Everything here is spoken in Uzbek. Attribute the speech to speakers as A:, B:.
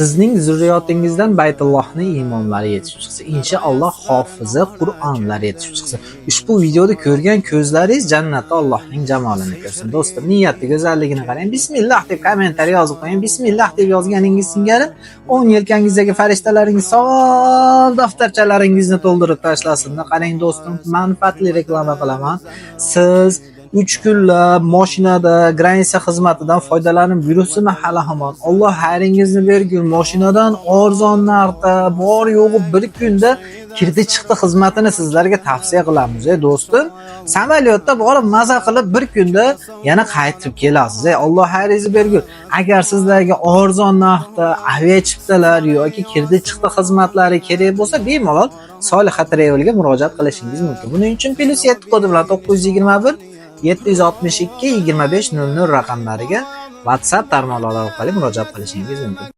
A: Sizning zurriyotingizdan Baytullohning imomlari yetishib chiqsin. Inshaalloh, hofizi Qur'onlar yetishib chiqsin. Ushbu videoda ko'rgan ko'zlaringiz jannatda Allohning jamolini ko'rsin. Do'stim, niyatni go'zalligini qarang. Bismillah deb kommentariy yozib qo'ying. Bismillah deb yozganingiz singari o'ng yelkangizdagi farishtalaringiz savob daftarchalaringizni to'ldirib tashlasin. Qarang do'stim, manfaatli reklama qilaman. Siz 3 kunlab mashinada граница xizmatidan foydalanib yuribsizmi hali hamon? Alloh xayringizni bergun. Mashinadan arzon narxda bor yo'g'i bir kunda kirdi chiqdi xizmatini sizlarga tavsiya qilamiz, ey do'stim. Samolyotda borib maza qilib bir kunda yana qaytib kelasiz. Ey, Alloh xayringizni bergun. Agar sizlarga arzon narxda aviachiptalar yoki kirdi chiqdi xizmatlari kerak bo'lsa, bemalol Soliha Travelga murojaat qilishingiz mumkin. Buning uchun +7 kodi bilan 921 762 25 00 raqamlariga WhatsApp tarmoqlari orqali murojaat qilishingiz mumkin.